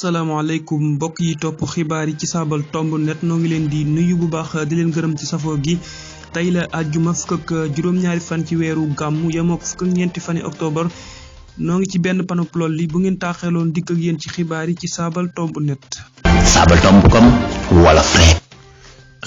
asalaamaaleykum mbokk yi topp xibaar yi ci saabal tomb net noo ngi leen di nuyu bu baax di leen gërëm ci safoo gi tey la àjjuma fukk ak juróom-ñaari fan ci weeru gàmmu yemook fukk ak ñeenti fani octobre noo ngi ci benn panop lool li bu ngeen taaxeeloon dikk ak yéen ci xibaar yi ci saabal tomb net. sabaltomb.com wala frais.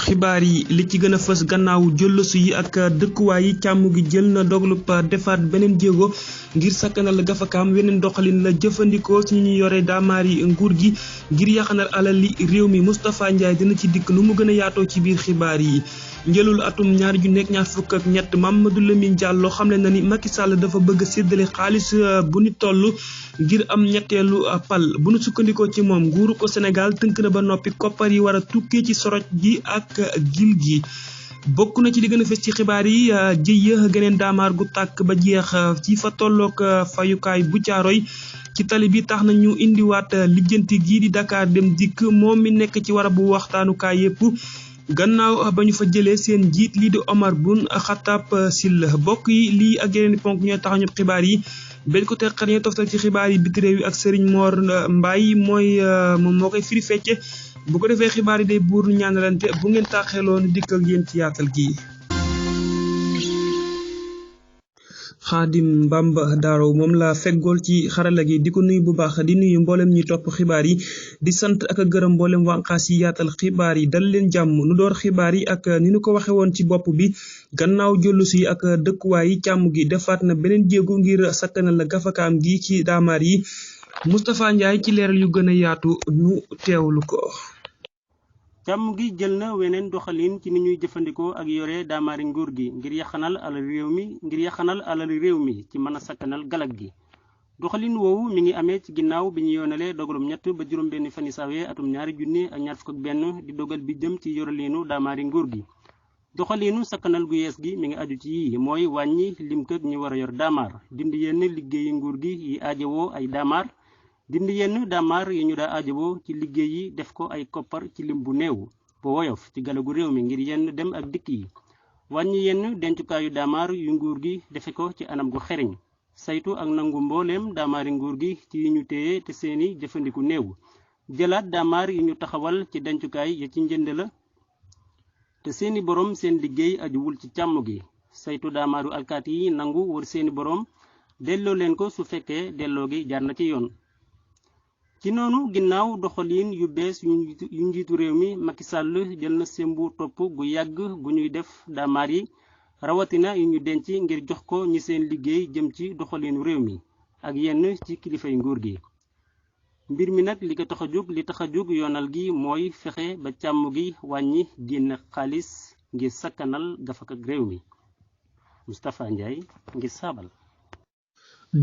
xibaar yi li ci gën a fës gannaaw jëllësu yi ak dëkkuwaay yi càmm gi jël na dogalub defaat beneen jéego ngir sakkanal gafakaam weneen doxalin la jëfandikoo ci ñu yore daamaari nguur gi ngir yaxanal alali réew mi. Moustapha Ndiaye dina ci dikk nu mu gën a yaatoo ci biir xibaar yi. njëlul atum 2024 Mamadou Lamine Diallo xamle na ni Macky Sall dafa bëgg a séddale xaalis bu ni toll ngir am ñetteelu pal. bu nu sukkandikoo ci moom nguuru ko Sénégal tënk na ba noppi koppar yi war a tukkee ci soroj gi ak gil gi. bokk na ci li gën a fës ci xibaar yi jëye geneen daamaar gu tàkk ba jeex ci fa tolloog fayukaay bu Caaroy ci tali bi tax na ñu indiwaat lijjanti gii di Dakar Dem Dikk moom mi nekk ci warabu waxtaanukaay yépp gannaaw ba ñu fa jëlee seen njiit lii di Omar Boun Khattab Sylla. bokk yi lii ak yeneen ponk ñooy tax ñu xibaar yi benn ko teqal ñooy toftal ci xibaar yi biti réew yi ak Serigne Mor Mbaye moom moo koy firi fecce bu ko defee xibaar yi day buur ñaanalante bu ngeen taaxeeloon dikk ak yéen ci yaatal gi. Xaadim Bamba Daaro moom la feggool ci xarala gi di ko nuyu bu baax di nuyu mboolem ñi topp xibaar yi di sant ak a gërëm mboolem wànqaas yi yaatal xibaar yi dal leen jàmm. nu door xibaar yi ak ni nu ko waxe woon ci bopp bi gannaaw jollusi yi ak dëkkuwaay yi càmm gi defaat na beneen jéego ngir sakkanal la gafakaam gi ci daamaar yi. Moustapha Ndiaye ci leeral yu gën a yaatu nu teewlu ko. càmm gi jël na weneen doxalin ci ni ñuy jëfandikoo ak yore daamaari nguur gi ngir yaxanal alal réew mi ci mën a sakkanal galag gi. doxalin woowu mi ngi amee ci ginnaaw bi ñu yoonalee dogalum 3 ba juróom benn fani sawe atum 2021 di dogal bi jëm ci yoraleenu daamaari nguur gi. doxalinu sakkanal gu yees gi mi ngi aju ci yi mooy wàññi limkëg ñi war a yor daamaar, dindi yenn liggéeyi nguur gi yi aajowoo ay daamaar, dindi yenn daamaar yi ñu daa aajowoo ci liggéey yi def ko ay koppar ci lim bu néew bu woyof ci galagu réew mi ngir yenn dem ak dikk yi, wàññi yenn dencukaayu daamaar yu nguur gi defe ko ci anam gu xereñ, saytu ak nangu mbooleem daamaari nguur gi ci yi ñu téye te seeni jëfandiku néew, jëlaat daamaar yi ñu taxawal ci dencukaay ya ci njënd la te seeni borom seen liggéey ajuwul ci càmm gi, saytu daamaaru alkaati yi nangu wër seeni borom delloo leen ko su fekkee delloo gi jaar na ci yoon. ci noonu ginnaaw doxalin yu bees yu njiitu réew mi Macky Sall jël na sembu topp gu yàgg gu ñuy def daamaar yi rawatina yu ñu denc ngir jox ko ñi seen liggéey jëm ci doxalinu réew mi ak yenn ci kilifay nguur gi. mbir mi nag li tax a jóg yoonal gi mooy fexe ba càmm gi wàññi génn xaalis ngir sakkanal gafak ak réew mi. Moustapha Ndiaye ngir saabal.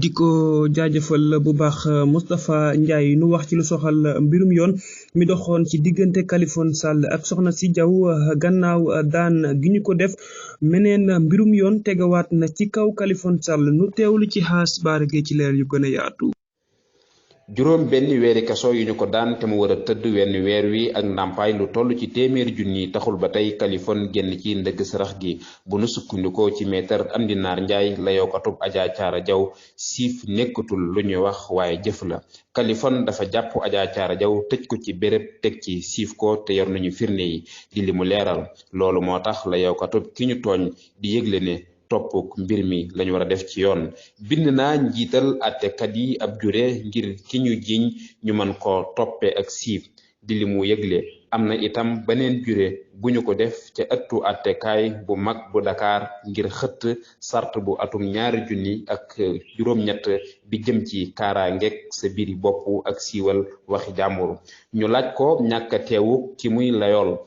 di ko jaajëfal bu baax Moustapha Ndiaye nu wax ci lu soxal mbirum yoon mi doxoon ci diggante Kaliphone Sall ak soxna si Diaw gannaaw daan gi ñu ko def meneen mbirum yoon tegawaat na ci kaw Kaliphone Sall nu teewlu ci xaas baarage ci leer yu gën a yaatu. juróom benn weeri kaso yu ñu ko daan te mu war a tëdd wenn weer wi ak ndàmpaay lu toll ci téeméeri junni taxul ba tey Kaliphone génn ci ndëgg sarax gi. bu nu sukkandikoo ci maître Amdy Nar Ndiaye layoo katub Adja Thiara Diaw siif nekkatul lu ñuy wax waaye jëf la. Kaliphone dafa jàpp Adja Thiara Diaw tëj ko ci béréb teg ci siif ko te yor nañu firnde yi di li mu leeral. loolu moo tax layoo katub ki ñu tooñ di yëgle ne topp mbir mi lañu war a def ci yoon. bind naa njiital àttekat yi ab jure ngir ki ñu jiiñ ñu mën ko toppee ak siif di li mu yëgle. am na itam beneen jure bu ñu ko def ca ëttu àttekaay bu mag bu Dakar ngir xëtt sart bu atum 2023 bi jëm ci kaaraangeeg sa biiri bopp ak siiwal waxi jàmbur. ñu laaj ko ñàkk a teewu ki muy layal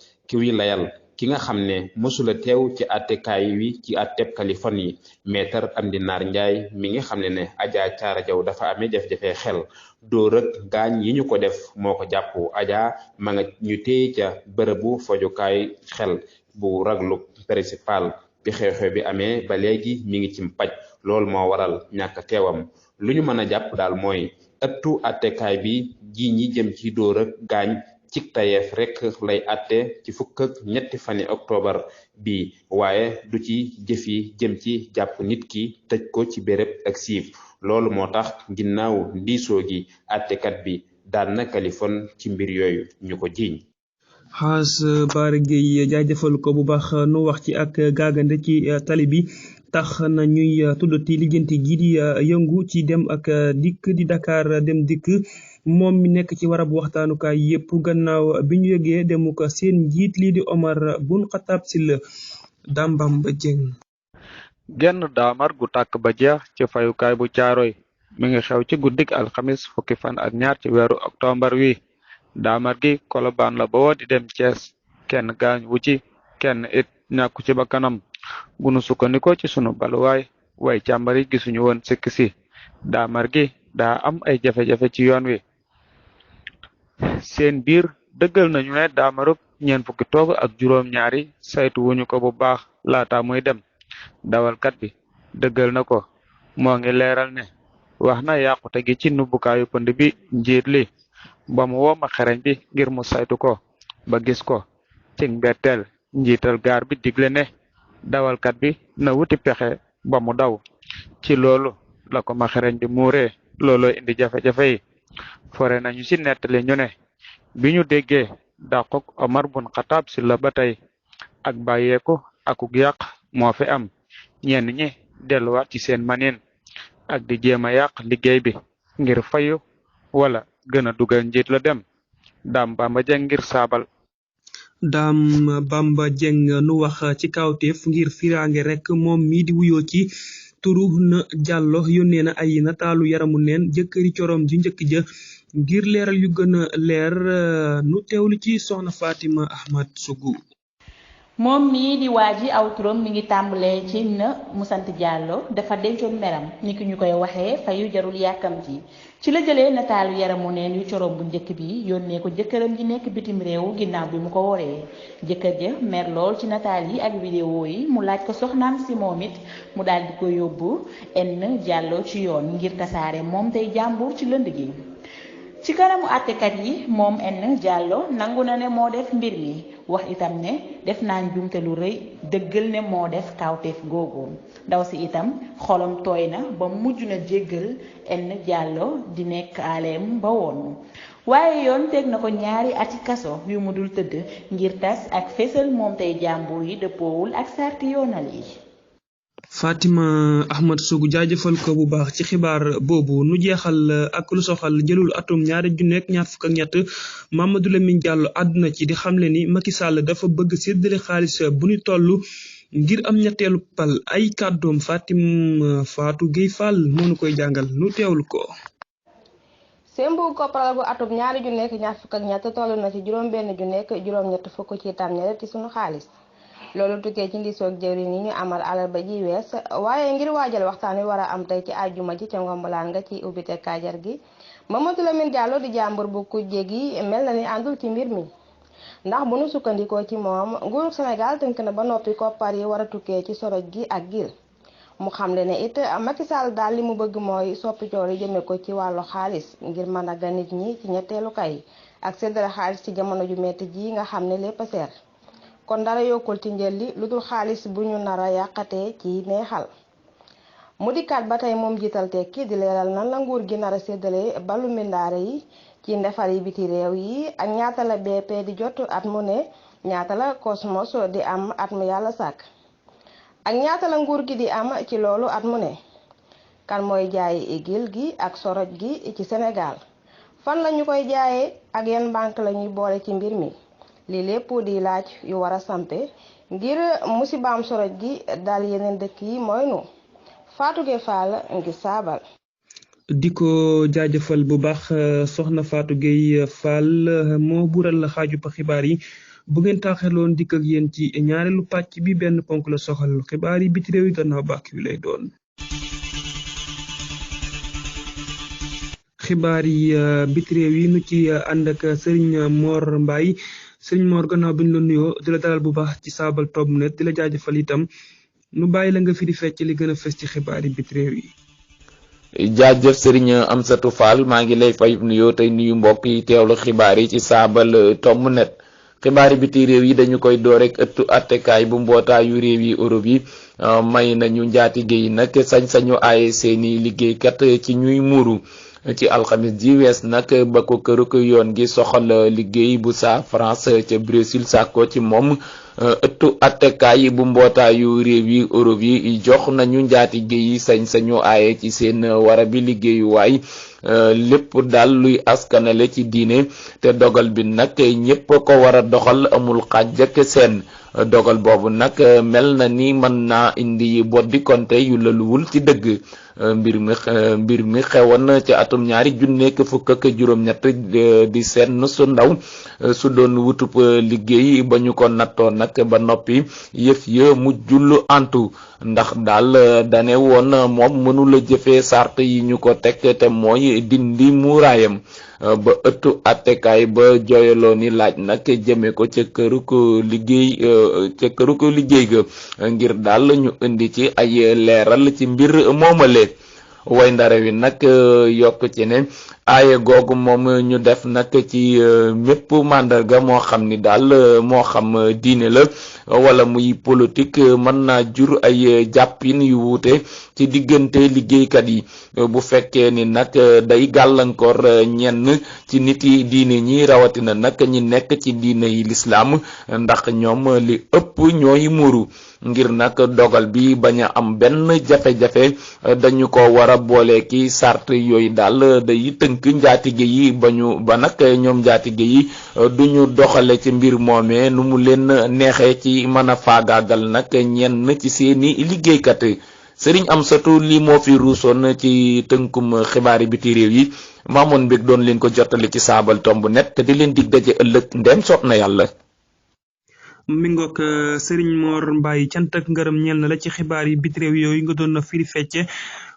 ki nga xam ne mësula teew ci àttekaay wi ci àtteb Kaliphone yi. maître Amdy Nar Ndiaye mi ngi xam ne Adja Thiara Diaw dafa amee jafe-jafe xel dóor ak gaañ yi ñu ko def moo ko jàpp. Adja ma nga ñu téye ca bërëbu fajukaay xel bu raglu principal bi xew-xew bi amee ba léegi mi ngi ci paj loolu moo waral ñàkk teewam. lu ñu mën a jàpp daal mooy ëttu àttekaay bi ji ñi jëm ci dóor ak gaañ ci tayeef rek lay àtte ci 23 fani octobre bi waaye du ci jëf yi jëm ci jàpp nit ki tëj ko ci béréb ak siif. loolu moo tax ginnaaw ndiisoo gi àttekat bi daan na Kaliphone ci mbir yooyu ñu ko jiiñ. Xaas Baara Gueye jaajëfal ko bu baax nu wax ci ak gaagande ci tali bi tax na ñuy tuddati lijjanti gi di yëngu ci dem ak dikk di Dakar dem dikk moom mi nekk ci warab waxtaanukaay yépp gannaaw bi ñu yëgee dem ko seen njiit lii di Omar Bun Xataab Silla Dambamba Dieng. genn daamar gu tàkk ba jeex ci fayukaay bu Caaroy mi ngi xew ci guddik alxamis fukki fan ak ñaar ci weeru octobre wi. daamar gi Kolobaan la bawoo di dem Thiès kenn gaañ wu ci kenn it ñàkku ci bakkanam bu nu sukkandikoo ci sunu baluwaay way càmbar yi gisuñu woon sikk si daamar gi daa am ay jafe-jafe ci yoon wi. seen biir dëggal nañu ne daamarub ñeent fukki toog ak juróom ñaari saytu wuñu ko bu baax laata muy dem dawalkat bi dëggal na ko moo ngi leeral ne wax na yàqute gi ci nubbukaayu pënd bi njiit li ba mu woo ma xereñ bi ngir mu saytu ko ba gis ko ci mbetteel njiital gaar bi digle ne dawalkat bi na wuti pexe ba mu daw ci loolu la ko ma xereñ bi muuree looloo indi jafe-jafe yi fore nañu ci nettali ñu ne bi ñu déggee dàquk Omar Bun Xataab Silla ba tey ak bàyyeeku akuk yàq moo fi am ñenn ñi delluwaat ci seen manin ak di jéem a yàq liggéey bi ngir fayu wala gën a dugal njiit la dem Dame Bamba Dieng ngir saabal. Dame Bamba Dieng nu wax ci kawteef ngir firange rek moom mii di wuyoo ci turu na Diallo yónnee na ay nataalu yaramu neen jëkkëri corom ji njëkk ja ngir leeral yu gën a leer nu teewlu ci soxna Fatima Ahmad Sougou. moom mii di waaji aw turam mi ngi tàmbalee ci na mu sant Diallo dafa dencoon meram ni ki ñu koy waxee fayu jarul yàkkamti ci la jëlee nataalu yaramu neen yu corom bu njëkk bi yónnee ko jëkkëram ji nekk bitim réew ginnaaw bi mu ko woree jëkkër ja mer lool ci nataal yi ak vidéo yi mu laaj ko soxnaam si moom it mu daal di ko yóbbu enn Diallo ci yoon ngir tasaare moom tey jàmbur ci lënd gi ci kanamu àttekat yi moom enn Diallo nangu na ne moo def mbir mi wax itam ne def naa njuumte lu rëy dëggal ne moo def kawteef googu ndaw si itam xolam tooy na ba mujj na jéggal enn Diallo di nekk aleem ba woon waaye yoon teg na ko ñaari ati kaso yu mu dul tëdd ngir tas ak fésal moom tey jàmbur yi dëppoowul ak sarti yoonal yi. Fatima Ahmad Sougou jaajëfal ko bu baax ci xibaar boobu nu jeexal ak lu soxal jëlul atum 2023 Mamadou Lamine Diallo àdduna ci di xamle ni Macky Sall dafa bëgg séddale xaalis bu ñu toll ngir am ñetteelu pal ay kàddoom Fatou Gueye Fall moo nu koy jàngal nu teewlu ko. sembu koppar gu atum 2023 toll na ci juróom-benn fukk ci tànneer ci sunu xaalis. loolu tukkee ci ndisoog jëwriñ yi ñu amal alarba ji wees waaye ngir waajal waxtaan wi war a am tey ci àjjuma ji ca ngombalaan nga ci ubbite kaajar gi Mamadou Lamine Diallo di jàmbur bu kujje gi mel na ni àndul ci mbir mi ndax bu nu sukkandikoo ci moom nguurug Sénégal tënk na ba noppi koppar yi war a tukkee ci soroj gi ak gil mu xamle ne it Macky Sall daal li mu bëgg mooy soppi coor yi jëme ko ci wàllu xaalis ngir mën a ga nit ñi ci ñetteelu kay ak séddale xaalis ci jamono ju metti ji nga xam ne lépp a seer kon dara yokkul ci njël li lu dul xaalis bu ñu nar a yàqatee ci neexal mu dikkaat ba tey moom jiital tekki di leeral nan la nguur gi nar a séddale balu mbindaare yi ci ndefar yi biti réew yi ak ñaata la BP di jot at mu ne ñaata la Cosmos di am at mu yàlla sàkk ak ñaata la nguur gi di am ci loolu at mu ne kan mooy jaay gil gi ak soroj gi ci Sénégal fan la ñu koy jaayee ak yan banque la ñuy boole ci mbir mi li lépp di laaj yu war a sampe ngir musibaam soroj gi dal yeneen dëkk yi mooy nu Fatou Gueye Fall ngi saabal. di ko jaajëfal bu baax soxna Fatou Gueye Fall moo bural xaaju pa xibaar yi bu ngeen taaxeloon dikk ak yéen ci ñaareelu pàcc bi benn ponk la soxal xibaar yi biti réew yi gannaaw bàkk wi lay doon. xibaar yi biti réew yi nu ci ànd ak Serigne Mor Mbaye Serigne Mor gannaaw bi ñu la nuyoo di la dalal bu baax ci saabal Top Net di la jaajëfal itam nu bàyyi la nga fi di fecc li gën a fës ci xibaar yi biti réew yi. jaajëf Serigne Amsatou Fall maa ngi lay fay nuyoo tey nuyu mbokk yi teewlu xibaar yi ci saabal Top Net. xibaari biti réew yi dañu koy door rek ëttu attekaay bu mbootaayu réew yi Europe yi may nañu njaatige yi nag sañ-sañu aaye seeni liggéeykat ci ñuy muuru ci alxamis ji wees nag ba ko këruk yoon gi soxal liggéey bu saa France ca Brésil sàkko ci moom ëttu attekaay bu mbootaayu réew yi Europe yi jox nañu njaatige yi sañ-sañu aaye ci seen wara bi liggéeyuwaay lépp daal luy askanale ci diine te dogal bi nag ñépp ko war a doxal amul xàjj ak seen dogal boobu nag mel na ni mën naa indi boddi konte yu laluwul ci dëgg mbir mi xewoon ci atum 2023 di seen su ndaw su doon wutub liggéey ba ñu ko nattoo nag ba noppi yëf ya mujjul antu ndax daal dane woon moom mënula jëfee sart yi ñu ko teg te mooy dindi muuraayam ba ëttu attekaay ba jooyaloo ni laaj nag jëme ko ca këruk liggéey ga ngir daal ñu indi ci ay leeral ci mbir moomale way ndare wi nag yokk ci ne aaye googu moom ñu def nag ci mépp màndarga moo xam ni daal moo xam diine la wala muy politique mën naa jur ay jàppin yu wuute ci diggante liggéeykat yi bu fekkee ni nag day gàllankoor ñenn ci nit yi diine ñi rawatina nag ñi nekk ci diine yi lislaam ndax ñoom li ëpp ñooy muuru ngir nag dogal bi bañ a am benn jafe-jafe dañu ko war a boole ki sart yooyu daal day tënk njaatige yi ba nag ñoom njaatige yi duñu doxale ci mbir moomee nu mu leen neexee ci mën a faagaagal nag ñenn ci seeni liggéeykat Sëriñ Amsatu li moo fi ruusoon ci tënkum xibaari biti réew yi maamoon mbég doon leen ko jottali ci saabal tomb net te di leen dig daje ëllëg ndem soob na yàlla. mi ngoog Serigne Mor Mbaye cant ak ngërëm ñeel na la ci xibaar yi biti réew yooyu nga doon na firi fecce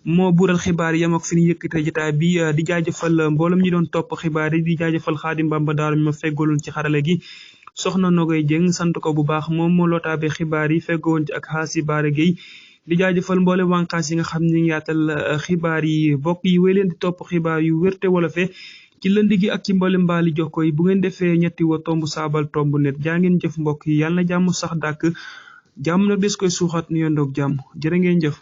moo buural xibaar yi yam ak fi ñu yëkkate jotaay bi di jaajëfal mboolem ñi doon topp xibaar yi di jaajëfal Xaadim Bamba Daaru mi ma feggaloon ci xarale gi soxna Nogoy Jeng sant ko bu baax moom moo lootaabe xibaar yi feggoon ci ak Xaasi Baara Gueye di jaajëfal mboole wànqaas yi nga xam ne yaatal xibaar yi bokk yi wéy leen di topp xibaar yu wérte wala fe ci lënd gi ak ci mboole mbaali jokko yi bu ngeen defee ñetti wa tomb saabal tomb net jaa ngeen jëf mbokk yi yàlla na jàmm sax dàkk jàmm nag des koy suuxat nu yondoog jàmm jërë ngeen jëf